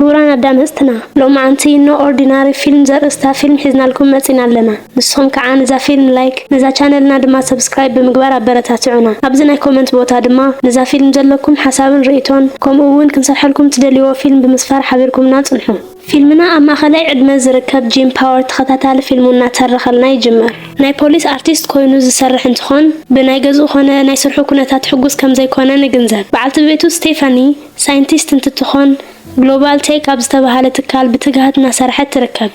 ክቡራን ኣዳመፅትና፣ ሎማዓንቲ ኖ ኦርዲናሪ ፊልም ዘርእስታ ፊልም ሒዝናልኩም መፂና ኣለና። ንስኹም ከዓ ነዛ ፊልም ላይክ፣ ነዛ ቻነልና ድማ ሰብስክራይብ ብምግባር ኣበረታትዑና። ኣብዚ ናይ ኮመንት ቦታ ድማ ነዛ ፊልም ዘለኩም ሓሳብን ርእይቶን፣ ከምኡ እውን ክንሰርሐልኩም ትደልይዎ ፊልም ብምስፋር ሓቢርኩምና ፅንሑ። ፊልምና ኣብ ማእኸላይ ዕድመ ዝርከብ ጂም ፓወር ተኸታታሊ ፊልሙ እናተረኸልና ይጅምር። ናይ ፖሊስ ኣርቲስት ኮይኑ ዝሰርሕ እንትኾን፣ ብናይ ገዝኡ ኮነ ናይ ስርሑ ኩነታት ሕጉስ ከም ዘይኮነ ንግንዘብ። በዓልቲ ቤቱ ስቴፋኒ ሳይንቲስት እንትትኾን፣ ግሎባል ቴክ ኣብ ዝተባህለ ትካል ብትግሃት እናሰርሐት ትርከብ።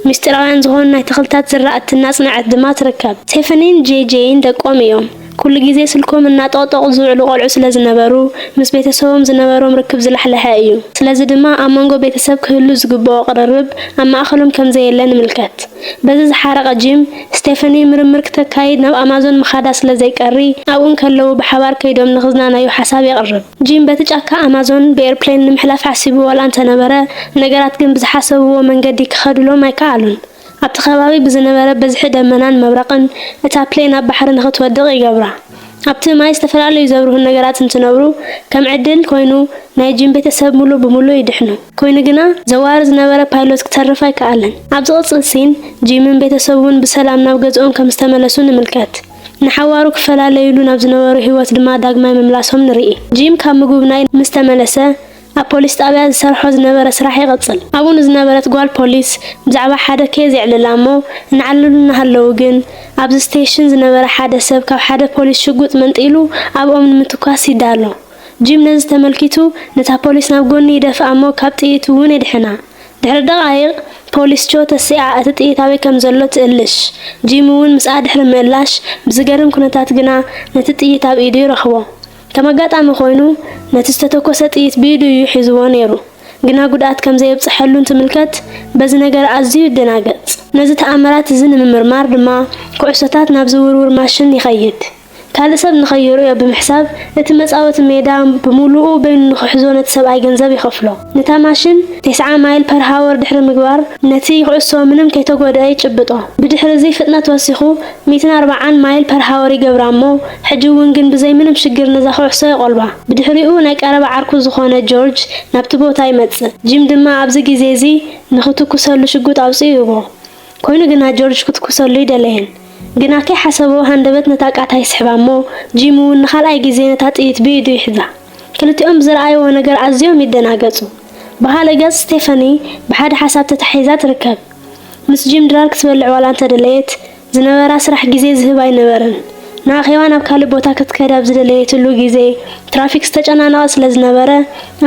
ምስጢራውያን ዝኾኑ ናይ ተኽልታት ዝራእቲ እናጽንዐት ድማ ትርከብ። ስቴፋኒን ጄ ጄን ደቆም እዮም። ኩሉ ግዜ ስልኮም እናጠቕጠቑ ዝውዕሉ ቆልዑ ስለ ዝነበሩ፣ ምስ ቤተሰቦም ዝነበሮም ርክብ ዝላሕለሐ እዩ። ስለዚ ድማ ኣብ መንጎ ቤተሰብ ክህሉ ዝግብኦ ቅርርብ ኣብ ማእከሎም ከም ዘየለ ንምልከት። በዚ ዝሓረቐ ጂም፣ ስቴፋኒ ምርምር ክተካይድ ናብ ኣማዞን ምኻዳ ስለ ዘይቀሪ፣ ኣብኡ እንከለዉ ብሓባር ከይዶም ንኽዝናነዩ ሓሳብ የቕርብ። ጂም በቲ ጫካ ኣማዞን ብኤርፕሌን ንምሕላፍ ሓሲቡ ዋላ እንተነበረ፣ ነገራት ግን ብዝሓሰብዎ መንገዲ ክኸዱሎም ኣይከኣሉን። ኣብቲ ከባቢ ብዝነበረ በዝሒ ደመናን መብረቕን፣ እታ ፕሌን ኣብ ባሕሪ ንኽትወድቕ ይገብራ። ኣብቲ ማይ ዝተፈላለዩ ዘብርሁ ነገራት እንትነብሩ፣ ከም ዕድል ኮይኑ ናይ ጂም ቤተሰብ ሙሉእ ብሙሉእ ይድሕኑ። ኮይኑ ግና ዘዋሪ ዝነበረ ፓይሎት ክተርፍ ኣይከኣለን። ኣብ ዝቕጽል ሲን፣ ጂምን ቤተሰቡን ብሰላም ናብ ገዝኦም ከም ዝተመለሱ ንምልከት። ንሓዋሩ ክፈላለዩሉ ናብ ዝነበሩ ህይወት ድማ ዳግማይ ምምላሶም ንርኢ። ጂም ካብ ምጉብናይ ምስ ተመለሰ፣ ኣብ ፖሊስ ጣብያ ዝሰርሖ ዝነበረ ስራሕ ይቕጽል። ኣብኡ ንዝነበረት ጓል ፖሊስ ብዛዕባ ሓደ ኬዝ የዕልላ እሞ፣ እናዕለሉ እናሃለዉ ግን፣ ኣብዚ ስቴሽን ዝነበረ ሓደ ሰብ ካብ ሓደ ፖሊስ ሽጉጥ መንጢሉ ኣብኦም ንምትኳስ ይዳሎ። ጂም ነዚ ተመልኪቱ፣ ነታ ፖሊስ ናብ ጎኒ ይደፍኣ እሞ፣ ካብ ጥይት እውን የድሕና። ድሕሪ ደቓይቕ፣ ፖሊስ ጆ ተሲኣ እቲ ጥይት ኣበይ ከም ዘሎ ትእልሽ። ጂም እውን ምስኣ ድሕሪ ምእላሽ፣ ብዝገርም ኩነታት ግና ነቲ ጥይት ኣብ ኢዱ ይረኽቦ። ከም ኣጋጣሚ ኮይኑ፣ ነቲ ዝተተኮሰ ጥይት ብኢዱ እዩ ሒዝዎ ነይሩ። ግና ጉድኣት ከም ዘየብጽሐሉ እንትምልከት፣ በዚ ነገር ኣዝዩ ይደናገጽ። ነዚ ተኣምራት እዚ ንምምርማር ድማ፣ ኩዕሶታት ናብ ዝውርውር ማሽን ይኸይድ። ካልእ ሰብ ንኸይርእዮ ብምሕሳብ፣ እቲ መጻወቲ ሜዳ ብምሉኡ በይኑ ንኽሕዞ ነቲ ሰብኣይ ገንዘብ ይኸፍሎ። ነታ ማሽን ተስዓ ማይል ፐር ሃወር ድሕሪ ምግባር፣ ነቲ ኩዕሶ ምንም ከይተጎድአ ይጭብጦ። ብድሕሪ እዚ ፍጥነት ወሲኹ ሚእትን ኣርባዓን ማይል ፐር ሃወር ይገብራ እሞ፣ ሕጂ እውን ግን ብዘይ ምንም ሽግር ነዛ ኩዕሶ የቖልባ። ብድሕሪኡ ናይ ቀረባ ዓርኩ ዝኾነ ጆርጅ ናብቲ ቦታ ይመጽእ። ጂም ድማ ኣብዚ ግዜ እዚ ንኽትኩሰሉ ሽጉጥ ኣውጺኡ ይህቦ። ኮይኑ ግና ጆርጅ ክትኩሰሉ ይደለየን። ግና ከይሓሰቦ ሃንደበት ነታ ቃታ ይስሕባ እሞ፣ ጂም እውን ንኻልኣይ ግዜ ነታ ጥይት ብኢዱ ይሕዛ። ክልቲኦም ብዝረኣይዎ ነገር ኣዝዮም ይደናገጹ። ብኻልእ ገጽ ስቴፋኒ ብሓደ ሓሳብ ተታሒዛ ትርከብ። ምስ ጂም ድራር ክትበልዕ ዋላ እንተደለየት፣ ዝነበራ ስራሕ ግዜ ዝህብ ኣይነበረን። ንኣኼባ ናብ ካልእ ቦታ ክትከድ ኣብ ዝደለየትሉ ግዜ፣ ትራፊክ ዝተጨናነቐ ስለ ዝነበረ፣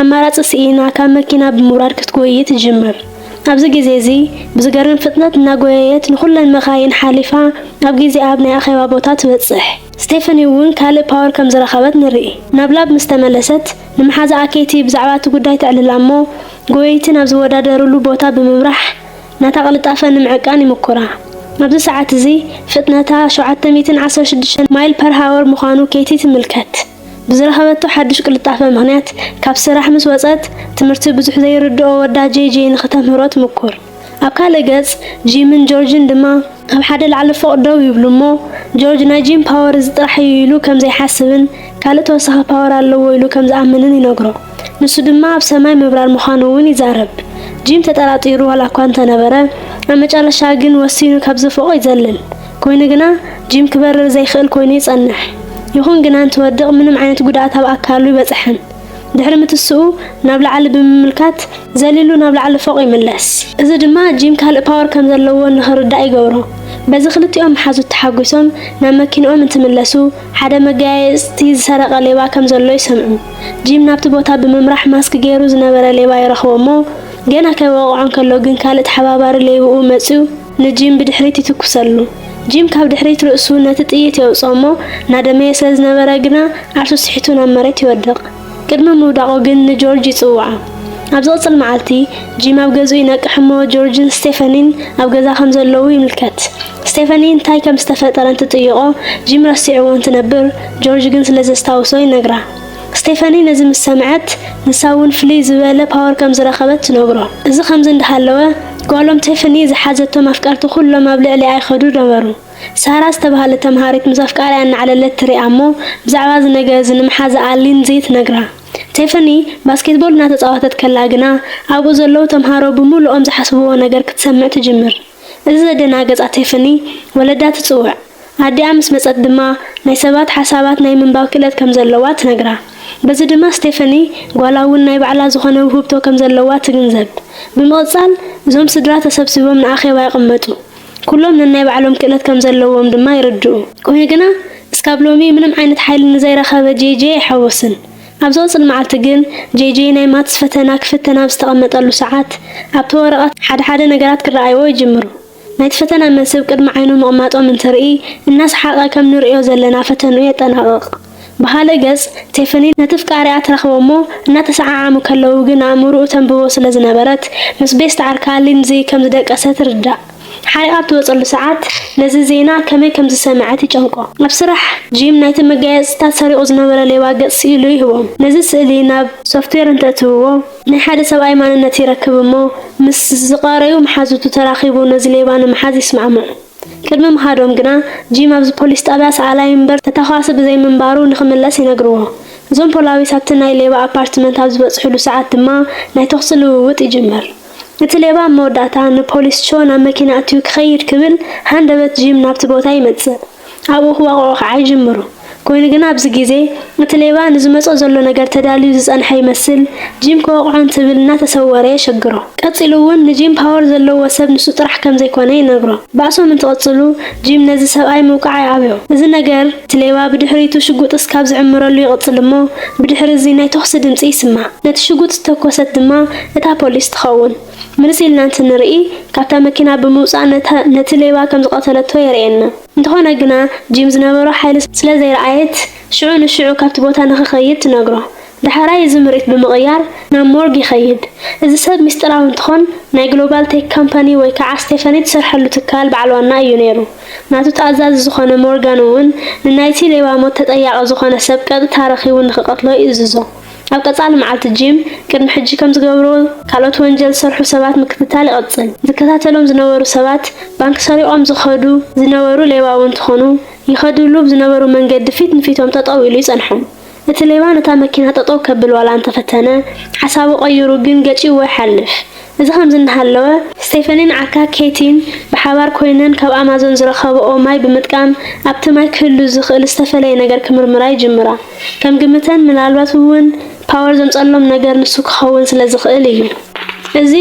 ኣማራጺ ስኢና ካብ መኪና ብምውራድ ክትጎዪ ትጅምር። ኣብዚ ግዜ እዚ፣ ብዝገርም ፍጥነት እናጎየየት ንኹለን መኻይን ሓሊፋ፣ ኣብ ግዜ ኣብ ናይ ኣኼባ ቦታ ትበጽሕ። ስቴፋኒ እውን ካልእ ፓወር ከም ዝረኸበት ንርኢ። ናብ ላብ ምስ ተመለሰት፣ ንመሓዛኣ ኬቲ ብዛዕባ እቲ ጉዳይ ተዕልላ እሞ፣ ጎየይቲ ናብ ዝወዳደሩሉ ቦታ ብምምራሕ፣ ናታ ቅልጣፈ ንምዕቃን ይምኩራ። ኣብዚ ሰዓት እዚ፣ ፍጥነታ ሸውዓተ ሚእትን ዓሰርተ ሽዱሽተን ማይል ፐር ሃወር ምዃኑ ኬቲ ትምልከት። ብዝረኸበቶ ሓድሽ ቅልጣፈ ምኽንያት፣ ካብ ስራሕ ምስ ወጸት፣ ትምህርቲ ብዙሕ ዘይርድኦ ወዳ ጄ ጄ ንኽተምህሮ ትምኩር። ኣብ ካልእ ገጽ፣ ጂምን ጆርጅን ድማ ኣብ ሓደ ላዕሊ ፎቕ ደው ይብሉ እሞ፣ ጆርጅ ናይ ጂም ፓወር እዚ ጥራሕ እዩ ኢሉ ከም ዘይሓስብን ካልእ ተወሳኺ ፓወር ኣለዎ ኢሉ ከም ዝኣምንን ይነግሮ። ንሱ ድማ ኣብ ሰማይ ምብራር ምዃኑ እውን ይዛረብ። ጂም ተጠራጢሩ ዋላ እኳ እንተነበረ፣ ኣብ መጨረሻ ግን ወሲኑ ካብዚ ፎቕ ይዘልል። ኮይኑ ግና፣ ጂም ክበርር ዘይክእል ኮይኑ ይጸንሕ። ይኹን ግና እንትወድቕ ምንም ዓይነት ጉድኣት ኣብ ኣካሉ ይበጽሐን። ድሕሪ ምትስኡ ናብ ላዕሊ ብምምልካት ዘሊሉ ናብ ላዕሊ ፎቕ ይምለስ። እዚ ድማ ጂም ካልእ ፓወር ከም ዘለዎ ንኽርዳእ ይገብሮ። በዚ ክልቲኦም መሓዙት ተሓጒሶም ናብ መኪንኦም እንትምለሱ፣ ሓደ መገያየጽቲ ዝሰረቐ ሌባ ከም ዘሎ ይሰምዑ። ጂም ናብቲ ቦታ ብምምራሕ ማስክ ገይሩ ዝነበረ ሌባ ይረኽቦ እሞ፣ ገና ከይወቕዖ እንከሎ ግን ካልእ ተሓባባሪ ሌብኡ መጺኡ ንጂም ብድሕሪት ይትኩሰሉ። ጂም ካብ ድሕሪት ርእሱ ነቲ ጥይት የውጽኦ እሞ፣ እናደመየ ስለ ዝነበረ ግና ዓርሱ ስሒቱ ናብ መሬት ይወድቕ። ቅድሚ ምውዳቑ ግን ንጆርጅ ይጽውዖ። ኣብ ዝቕጽል መዓልቲ፣ ጂም ኣብ ገዝኡ ይነቅሕ እሞ፣ ጆርጅን ስቴፋኒን ኣብ ገዛ ከም ዘለዉ ይምልከት። ስቴፋኒ እንታይ ከም ዝተፈጠረ እንትጥይቖ፣ ጂም ረሲዕዎ እንትነብር፣ ጆርጅ ግን ስለ ዘስታውሶ ይነግራ። ስቴፋኒ ነዚ ምስ ሰምዐት፣ ንሳ እውን ፍልይ ዝበለ ፓወር ከም ዝረኸበት ትነግሮ። እዚ ከምዚ እንዳሃለወ፣ ጓሎም ቴፋኒ ዝሓዘቶም ኣፍቀርቲ ኩሎም ኣብ ልዕሊኣ ይኸዱ ነበሩ። ሳራ ዝተባህለት ተምሃሪት ምስ ኣፍቃሪኣ እናዕለለት ትሪኣ እሞ፣ ብዛዕባ እዚ ነገር እዚ ንመሓዛኣ ሊንዚ ትነግራ። ቴፈኒ ባስኬትቦል እናተጻወተት ከላ ግና ኣብኡ ዘለዉ ተምሃሮ ብምሉኦም ዝሓስብዎ ነገር ክትሰምዕ ትጅምር። እዚ ዘደናገጻ ቴፈኒ ወለዳ ትጽውዕ። ኣዲኣ ምስ መጸት ድማ ናይ ሰባት ሓሳባት ናይ ምንባብ ክእለት ከም ዘለዋ ትነግራ። በዚ ድማ ስቴፈኒ ጓላ እውን ናይ ባዕላ ዝኾነ ውህብቶ ከም ዘለዋ ትግንዘብ። ብምቕጻል እዞም ስድራ ተሰብሲቦም ንኣኼባ ይቕመጡ። ኩሎም ነናይ ባዕሎም ክእለት ከም ዘለዎም ድማ ይርድኡ። ኮይኑ ግና እስካብ ሎሚ ምንም ዓይነት ሓይሊ ንዘይረኸበ ጄጄ ኣይሓወስን። ኣብ ዝቕጽል መዓልቲ ግን ጄጄ ናይ ማትስ ፈተና ክፍተን ኣብ ዝተቐመጠሉ ሰዓት ኣብቲ ወረቐት ሓደ ሓደ ነገራት ክረኣይዎ ይጅምሩ። ናይቲ ፈተና መስህብ ቅድሚ ዓይኑ ምቕማጦም እንትርኢ እናሰሓቐ ከም ንርእዮ ዘለና ፈተንኡ የጠናቕቕ። ብኻልእ ገጽ ቴፈኒ ነቲ ፍቃሪኣ ትረኽቦ እሞ እናተሰዓዓሙ ከለዉ ግን ኣእምሮኡ ተንብቦ ስለ ዝነበረት ምስ ቤስት ዓርካ ሊንዚ ከም ዝደቀሰ ትርዳእ። ሓሪቓ ኣብ ትወጸሉ ሰዓት ነዚ ዜና ከመይ ከም ዝሰምዐት ይጨንቆ። ኣብ ስራሕ ጂም ናይቲ መጋየጽታት ሰሪቑ ዝነበረ ሌባ ገጽ ስኢሉ ይህቦም። ነዚ ስእሊ ናብ ሶፍትዌር እንተእትውዎ ናይ ሓደ ሰብኣይ ማንነት ይረክብ እሞ ምስ ዝቐረዩ መሓዙቱ ተራኺቡ ነዚ ሌባ ንምሓዝ ይስማዕምዑ። ቅድሚ ምኻዶም ግና ጂም ኣብዚ ፖሊስ ጣብያ ሰኣላይ እምበር ተታኳሲ ብዘይምንባሩ ንኽምለስ ይነግርዎ። እዞም ፖላዊስ ኣብቲ ናይ ሌባ ኣፓርትመንት ኣብ ዝበጽሕሉ ሰዓት ድማ ናይ ተኹሲ ልውውጥ ይጅምር። እቲ ሌባ ኣብ መወዳእታ ንፖሊስ ቾ ናብ መኪና ኣትዩ ክኸይድ ክብል ሃንደበት ጂም ናብቲ ቦታ ይመጽእ። ኣብኡ ክዋቕዑ ከዓ ይጅምሩ። ኮይኑ ግና ኣብዚ ግዜ እቲ ሌባ ንዝመጾ ዘሎ ነገር ተዳልዩ ዝጸንሐ ይመስል ጂም ክወቕዖ እንትብል እናተሰወረ የሸግሮ። ቀጺሉ እውን ንጂም ፓወር ዘለዎ ሰብ ንሱ ጥራሕ ከም ዘይኮነ ይነግሮ። ባእሶም እንትቕጽሉ ጂም ነዚ ሰብኣይ ምውቃዕ ይኣብዮ። እዚ ነገር እቲ ሌባ ብድሕሪቱ ሽጉጥ እስካብ ዝዕምረሉ ይቕጽል እሞ ብድሕሪ እዚ ናይ ተኹሲ ድምጺ ይስማዕ። ነቲ ሽጉጥ ዝተኮሰት ድማ እታ ፖሊስ ትኸውን። ምልስ ኢልና እንትንርኢ ካብታ መኪና ብምውጻእ ነታ- ነቲ ሌባ ከም ዝቐተለቶ የርእየና። እንተኾነ ግና ጂም ዝነበሮ ሓይሊ ስለ ዘይረኣየት ሽዑ ንሽዑ ካብቲ ቦታ ንኽኸይድ ትነግሮ። ዳሕራይ እዚ ምርኢት ብምቕያር ናብ ሞርግ ይኸይድ። እዚ ሰብ ሚስጥራዊ እንትኾን ናይ ግሎባል ቴክ ካምፓኒ ወይ ከዓ ስቴፈኒ ትሰርሐሉ ትካል በዓል ዋና እዩ ነይሩ። ናቱ ተኣዛዚ ዝኾነ ሞርጋን እውን ንናይቲ ሌባ ሞት ተጠያቒ ዝኾነ ሰብ ቀጥታ ረኺቡ ንኽቐትሎ ይእዝዞ። ኣብ ቀጻሊ መዓልቲ ጂም ቅድሚ ሕጂ ከም ዝገብሮ ካልኦት ወንጀል ዝሰርሑ ሰባት ምክትታል ይቐጽል። ዝከታተሎም ዝነበሩ ሰባት ባንክ ሰሪቖም ዝኸዱ ዝነበሩ ሌባዊ እንትኾኑ ይኸድሉ ብዝነበሩ መንገዲ ፊት ንፊቶም ጠጠው ኢሉ ይጸንሖም። እቲ ሌባ ነታ መኪና ጠጠው ከብል ዋላ እንተፈተነ ሓሳቡ ቀይሩ ግን ገጭዎ ይሓልፍ። እዚ ከምዚ እናሃለወ ስቴፈኒን ዓርካ ኬቲን ብሓባር ኮይነን ካብ ኣማዞን ዝረኸብኦ ማይ ብምጥቃም ኣብቲ ማይ ክህሉ ዝኽእል ዝተፈለየ ነገር ክምርምራ ይጅምራ። ከም ግምተን ምናልባት እውን ፓወር ዘምፀሎም ነገር ንሱ ክኸውን ስለ ዝኽእል እዩ። እዚ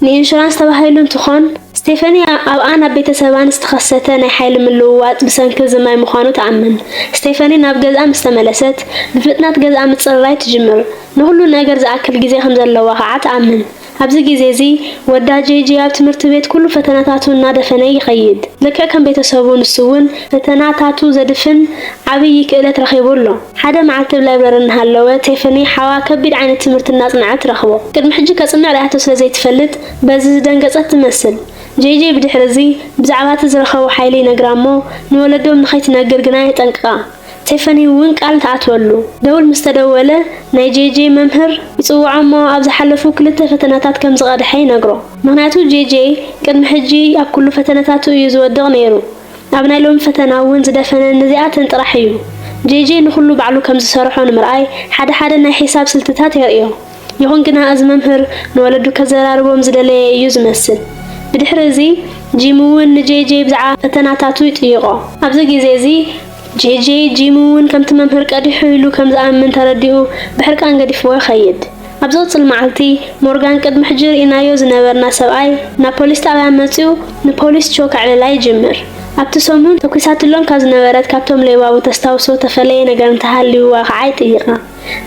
ንኢንሹራንስ ተባሂሉ እንትኾን ስቴፈኒ ኣብኣን ኣብ ቤተሰባን ዝተኸሰተ ናይ ሓይሊ ምልውዋጥ ብሰንኪ እዚ ማይ ምዃኑ ትኣምን። ስቴፈኒ ናብ ገዝኣ ምስ ተመለሰት ብፍጥነት ገዝኣ ምፅርራይ ትጅምር። ንኹሉ ነገር ዝኣክል ግዜ ከም ዘለዋ ከዓ ትኣምን። ኣብዚ ግዜ እዚ ወዳ ጄጄ ኣብ ትምህርቲ ቤት ኩሉ ፈተናታቱ እናደፈነ ይኸይድ። ልክዕ ከም ቤተሰቡ ንሱ እውን ፈተናታቱ ዘድፍን ዓብዪ ክእለት ረኺቡ ኣሎ። ሓደ መዓልቲ ኣብ ላይብረሪ እናሃለወ ቴፈኒ ሓዋ ከቢድ ዓይነት ትምህርቲ እናጽንዐት ትረኽቦ። ቅድሚ ሕጂ ከጽንዕ ርኣያቶ ስለ ዘይትፈልጥ በዚ ዝደንገጸት ትመስል። ጄጄ ብድሕሪ እዚ ብዛዕባ እቲ ዝረኸቦ ሓይሊ ይነግራ እሞ ንወለዶም ንኸይትነግር ግና የጠንቅቓ። ቴፈኒ እውን ቃል ትኣትወሉ። ደውል ምስ ተደወለ ናይ ጄጄ መምህር ይጽውዖ እሞ ኣብ ዝሓለፉ ክልተ ፈተናታት ከም ዝቐድሐ ይነግሮ። ምኽንያቱ ጄጄ ቅድሚ ሕጂ ኣብ ኩሉ ፈተነታቱ እዩ ዝወድቕ ነይሩ። ኣብ ናይ ሎሚ ፈተና እውን ዝደፈነ ነዚኣተን ጥራሕ እዩ። ጄጄ ንኹሉ ባዕሉ ከም ዝሰርሖ ንምርኣይ ሓደ ሓደ ናይ ሒሳብ ስልትታት የርእዮ። ይኹን ግና እዚ መምህር ንወለዱ ከዘራርቦም ዝደለየ እዩ ዝመስል። ብድሕሪ እዚ ጂም እውን ንጄጄ ብዛዕባ ፈተናታቱ ይጥይቖ። ኣብዚ ግዜ እዚ ጄጄ ጂም እውን ከምቲ መምህር ቀዲሑ ኢሉ ከም ዝኣምን ተረዲኡ ብሕርቃን ገዲፍዎ ይኸይድ። ኣብ ዝቕጽል መዓልቲ ሞርጋን ቅድሚ ሕጂ ርኢናዮ ዝነበርና ሰብኣይ ናብ ፖሊስ ጣብያ መጺኡ ንፖሊስ ቾ ከዕልላ ይጅምር። ኣብቲ ሰሙን ተኲሳትሎም ካብ ዝነበረት ካብቶም ሌባዊ ተስታውሶ ተፈለየ ነገር እንተሃልይዋ ከዓ ይጥይቓ።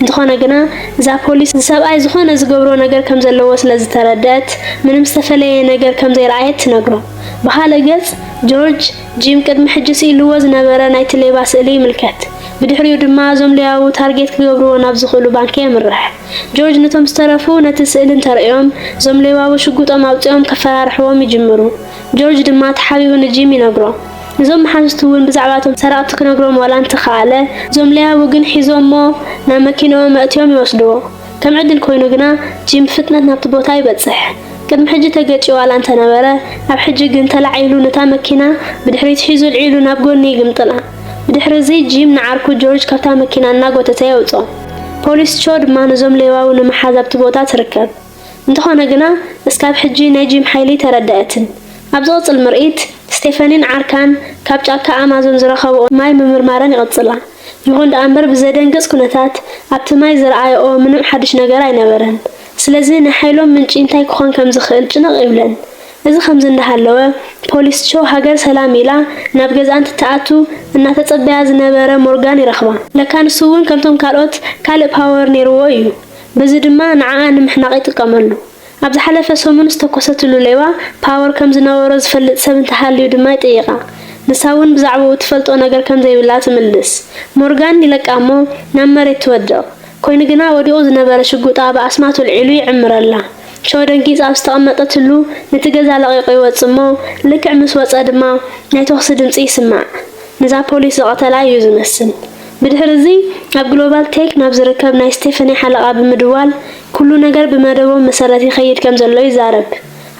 እንተኾነ ግና እዛ ፖሊስ እዚ ሰብኣይ ዝኾነ ዝገብሮ ነገር ከም ዘለዎ ስለ ዝተረደት ምንም ዝተፈለየ ነገር ከም ዘይረኣየት ትነግሮ። ብኻልእ ገጽ ጆርጅ ጂም ቅድሚ ሕጂ ስኢልዎ ዝነበረ ናይቲ ሌባ ስእሊ ይምልከት። ብድሕሪኡ ድማ እዞም ሌባዊ ታርጌት ክገብርዎ ናብ ዝኽእሉ ባንኪ የምርሕ። ጆርጅ ነቶም ዝተረፉ ነቲ ስእሊ እንተርእዮም እዞም ሌባዊ ሽጉጦም ኣውጺኦም ከፈራርሕዎም ይጅምሩ። ጆርጅ ድማ ተሓቢኡ ንጂም ይነግሮ። እዞም መሓዙቱ እውን ብዛዕባ እቶም ሰረቕቲ ክነግሮም ዋላ እንተኸኣለ እዞም ሌባዊ ግን ሒዞሞ ናብ መኪንኦም ኣእትዮም ይወስድዎ። ከም ዕድል ኮይኑ ግና ጂም ብፍጥነት ናብቲ ቦታ ይበጽሕ። ቅድሚ ሕጂ ተገጭዩ ዋላ እንተነበረ ኣብ ሕጂ ግን ተላዒሉ ነታ መኪና ብድሕሪት ሒዙ ኣልዒሉ ናብ ጎኒ ይግምጥላ። ብድሕሪ እዚ ጂም ንዓርኩ ጆርጅ ካብታ መኪና እናጎተተ የውጽኦ። ፖሊስ ቾ ድማ ነዞም ሌዋዊ ንምሓዝ ኣብቲ ቦታ ትርከብ። እንተኾነ ግና እስካብ ሕጂ ናይ ጂም ሓይሊ ተረዳእትን። ኣብ ዝቕጽል ምርኢት፣ ስቴፈኒን ዓርካን ካብ ጫካ ኣማዞን ዝረኸብኦ ማይ ምምርማረን ይቕጽላ። ይኹን ደኣ እምበር ብዘደንግጽ ኩነታት ኣብቲ ማይ ዝረኣየኦ ምንም ሓድሽ ነገር ኣይነበረን። ስለዚ ናይ ሓይሎም ምንጪ እንታይ ክኾን ከም ዝኽእል ጭንቕ ይብለን። እዚ ከምዚ እንዳሃለወ ፖሊስ ቾ ሃገር ሰላም ኢላ ናብ ገዝኣ እንትትኣቱ እናተጸበያ ዝነበረ ሞርጋን ይረኽባ። ለካ ንሱ እውን ከምቶም ካልኦት ካልእ ፓወር ነይርዎ እዩ። በዚ ድማ ንዓኣ ንምሕናቕ ይጥቀመሉ። ኣብ ዝሓለፈ ሰሙን ዝተኮሰትሉ ሌባ ፓወር ከም ዝነበሮ ዝፈልጥ ሰብ እንተሃልዩ ድማ ይጥይቓ። ንሳ እውን ብዛዕባኡ ትፈልጦ ነገር ከም ዘይብላ ትምልስ። ሞርጋን ይለቃ እሞ ናብ መሬት ትወድቕ። ኮይኑ ግና ወዲቑ ዝነበረ ሽጉጣ ብኣስማት ውልዒሉ ይዕምረላ። ቾ ደንጊጻ ኣብ ዝተቐመጠትሉ ነቲ ገዛ ለቒቑ ይወጽእ እሞ ልክዕ ምስ ወጸ ድማ ናይ ተኹሲ ድምጺ ይስማዕ። ነዛ ፖሊስ ዝቐተላ እዩ ዝመስል። ብድሕሪ እዚ ኣብ ግሎባል ቴክ ናብ ዝርከብ ናይ ስቴፈኒ ሓለቓ ብምድዋል ኩሉ ነገር ብመደቦም መሰረት ይኸይድ ከም ዘሎ ይዛረብ።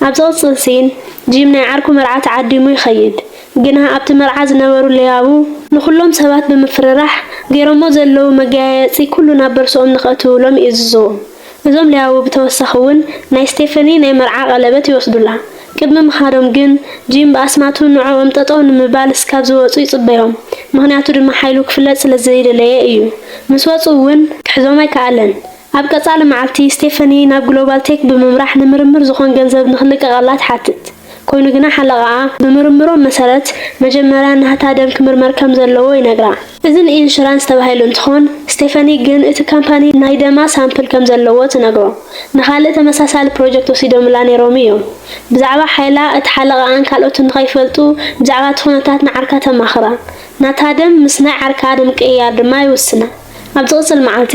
ኣብ ዝቕጽል ሲን ጂም ናይ ዓርኩ መርዓ ተዓዲሙ ይኸይድ። ግና ኣብቲ መርዓ ዝነበሩ ለያቡ ንኹሎም ሰባት ብምፍርራሕ ገይሮሞ ዘለዉ መገያየጺ ኩሉ ናብ በርሶኦም ንኸእትውሎም ይእዝዝዎም። እዞም ለያቡ ብተወሳኺ እውን ናይ ስቴፈኒ ናይ መርዓ ቀለበት ይወስዱላ። ቅድሚ ምኻዶም ግን ጂም ብኣስማቱ ንዕኦም ጠጠው ንምባል እስካብ ዝወጹ ይጽበዮም። ምኽንያቱ ድማ ሓይሉ ክፍለጥ ስለ ዘይደለየ እዩ። ምስ ወጹ እውን ክሕዞም ኣይከኣለን። ኣብ ቀጻሊ መዓልቲ ስቴፈኒ ናብ ግሎባል ቴክ ብምምራሕ ንምርምር ዝኾን ገንዘብ ንኽልቀቐላ ትሓትት። ኮይኑ ግና ሓለቓኣ ብምርምሮም መሰረት መጀመርያ ናታ ደም ክምርመር ከም ዘለዎ ይነግራ። እዚ ንኢንሹራንስ ተባሂሉ እንትኾን፣ ስቴፈኒ ግን እቲ ካምፓኒ ናይ ደማ ሳምፕል ከም ዘለዎ ትነግሮ። ንኻልእ ተመሳሳሊ ፕሮጀክት ወሲዶምላ ነይሮም እዮም። ብዛዕባ ሓይላ እቲ ሓለቓኣን ካልኦትን ንኸይፈልጡ ብዛዕባ እቲ ኩነታት ንዓርካ ተማኽራ። ናታ ደም ምስ ናይ ዓርካ ደም ቅይያር ድማ ይውስና። ኣብ ዝቕጽል መዓልቲ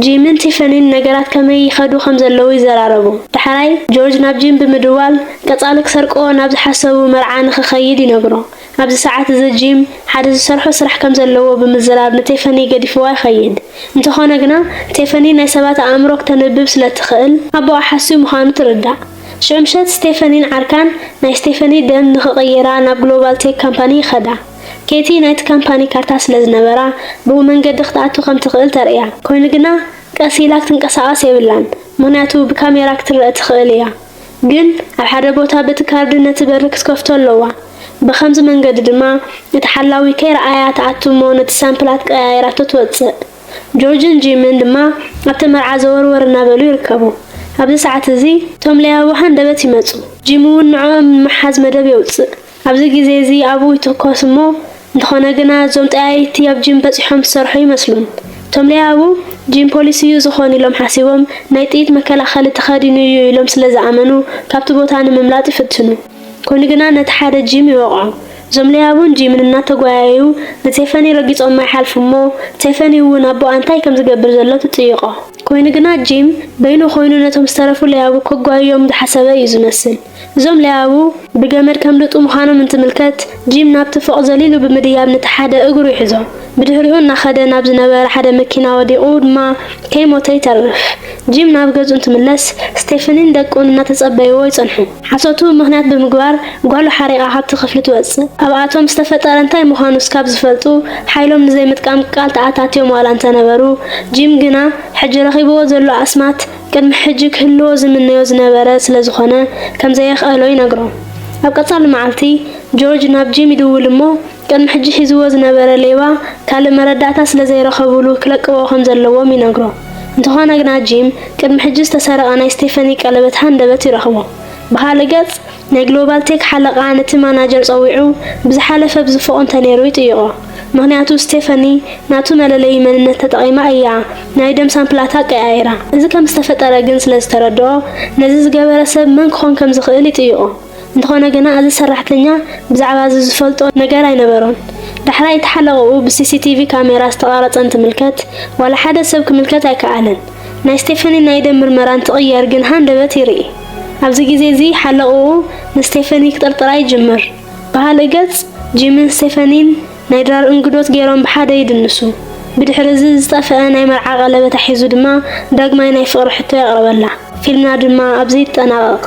ጂምን ቲፈኒን ነገራት ከመይ ይኸዱ ከም ዘለዉ ይዘራረቡ። ዳሕራይ ጆርጅ ናብ ጂም ብምድዋል ቀጻሊ ክሰርቅዎ ናብ ዝሓሰቡ መርዓ ንኽኸይድ ይነግሮ። ኣብዚ ሰዓት እዚ ጂም ሓደ ዝሰርሖ ስራሕ ከም ዘለዎ ብምዝራብ ንቴፈኒ ገዲፍዋ ይኸይድ። እንተኾነ ግና ቴፈኒ ናይ ሰባት ኣእምሮ ክተንብብ ስለ ትኽእል ኣቦኣ ሓስዩ ምዃኑ ትርዳእ። ሽዑ ምሸት ስቴፈኒን ዓርካን ናይ ስቴፈኒ ደም ንኽቕይራ ናብ ግሎባል ቴክ ካምፓኒ ይኸዳ። ኬቲ ናይቲ ካምፓኒ ካርታ ስለ ዝነበራ ብኡ መንገዲ ክትኣቱ ከም ትኽእል ተርእያ። ኮይኑ ግና ቀስ ኢላ ክትንቀሳቐስ የብላን፣ ምኽንያቱ ብካሜራ ክትረአ ትኽእል እያ። ግን ኣብ ሓደ ቦታ በቲ ካርድ ነቲ በሪ ክትከፍቶ ኣለዋ። ብኸምዚ መንገዲ ድማ እቲ ሓላዊ ከይረኣያ ትኣቱ እሞ ነቲ ሳምፕላት ቀያይራቶ ትወጽእ። ጆርጅን ጂምን ድማ ኣብቲ መርዓ ዘወርወር እናበሉ ይርከቡ። ኣብዚ ሰዓት እዚ እቶም ለያቡ ሃንደበት ይመጹ። ጂም እውን ንዕኦም ንምሓዝ መደብ የውጽእ። ኣብዚ ግዜ እዚ ኣብኡ ይትኮስ እሞ እንተኾነ ግና እዞም ጠያይቲ ኣብ ጂም በጺሖም ዝሰርሑ ይመስሉን። እቶም ለያቡ ጂም ፖሊስ እዩ ዝኾን ኢሎም ሓሲቦም ናይ ጥይት መከላኸሊ ተኸዲኑ እዩ ኢሎም ስለ ዝኣመኑ ካብቲ ቦታ ንምምላጥ ይፍትኑ። ኮይኑ ግና ነቲ ሓደ ጂም ይወቕዖ። እዞም ለያቡን ጂምን እናተጓያዩ ንቴፈኒ ረጊጾማ ይሓልፉ እሞ ቴፈኒ እውን ኣቦኣ እንታይ ከም ዝገብር ዘሎ ትጥይቖ። ኮይኑ ግና ጂም በይኑ ኮይኑ ነቶም ዝተረፉ ለያቡ ከጓይዮም ዝሓሰበ እዩ ዝመስል። እዞም ለያቡ ብገመድ ከምልጡ ምዃኖም እንትምልከት ጂም ናብቲ ፎቕ ዘሊሉ ብምድያብ ነቲ ሓደ እግሩ ይሕዞ። ብድሕሪኡ እናኸደ ናብ ዝነበረ ሓደ መኪና ወዲቑ ድማ ከይሞተ ይተርፍ። ጂም ናብ ገዝኡ እንትምለስ ስቴፈኒን ደቁን እናተጸበይዎ ይጸንሑ። ሓሶቱ ምኽንያት ብምግባር ጓሉ ሓሪቓ ካብቲ ክፍሊ ትወጽእ። ኣብኣቶም ዝተፈጠረ እንታይ ምዃኑ እስካብ ዝፈልጡ ሓይሎም ንዘይምጥቃም ቃል ተኣታትዮም ዋላ እንተነበሩ ጂም ግና ሕጂ ረኺብዎ ዘሎ ኣስማት ቅድሚ ሕጂ ክህልዎ ዝምነዮ ዝነበረ ስለ ዝኾነ ከም ዘየኽኣሎ ይነግሮ። ኣብ ቀጻሊ መዓልቲ ጆርጅ ናብ ጂም ይድውል እሞ ቅድሚ ሕጂ ሒዝዎ ዝነበረ ሌባ ካልእ መረዳእታ ስለ ዘይረኸብሉ ክለቅዎ ከም ዘለዎም ይነግሮ። እንተኾነ ግና ጂም ቅድሚ ሕጂ ዝተሰረቐ ናይ ስቴፈኒ ቀለበት ሃንደበት ይረኽቦ። ብኻልእ ገጽ ናይ ግሎባል ቴክ ሓለቓ ነቲ ማናጀር ጸዊዑ ብዝሓለፈ ብዝፎቕ እንተነይሩ ይጥይቖ። ምኽንያቱ ስቴፈኒ ናቱ መለለዪ መንነት ተጠቒማ እያ ናይ ደም ሳምፕላት ኣቀያይራ። እዚ ከም ዝተፈጠረ ግን ስለ ዝተረድኦ ነዚ ዝገበረ ሰብ መን ክኾን ከም ዝኽእል ይጥይቖ። እንተኾነ ግና እዚ ሰራሕተኛ ብዛዕባ እዚ ዝፈልጦ ነገር ኣይነበሮን። ዳሕራይ እቲ ሓለቕኡ ብሲሲቲቪ ካሜራ ዝተቐረጸ እንትምልከት ዋላ ሓደ ሰብ ክምልከት ኣይከኣለን። ናይ ስቴፈኒ ናይ ደም ምርመራ እንትቕየር ግን ሃንደበት ይርኢ። ኣብዚ ግዜ እዚ ሓለቕኡ ንስቴፈኒ ክጥርጥራ ይጅምር። ብኻልእ ገጽ ጂምን ስቴፈኒን ናይ ድራር እንግዶት ገይሮም ብሓደ ይድንሱ። ብድሕሪ እዚ ዝጠፍአ ናይ መርዓ ቀለበት ኣሒዙ ድማ ዳግማይ ናይ ፍቕሪ ሕቶ የቕርበላ። ፊልምና ድማ ኣብዚ ይጠናቐቕ።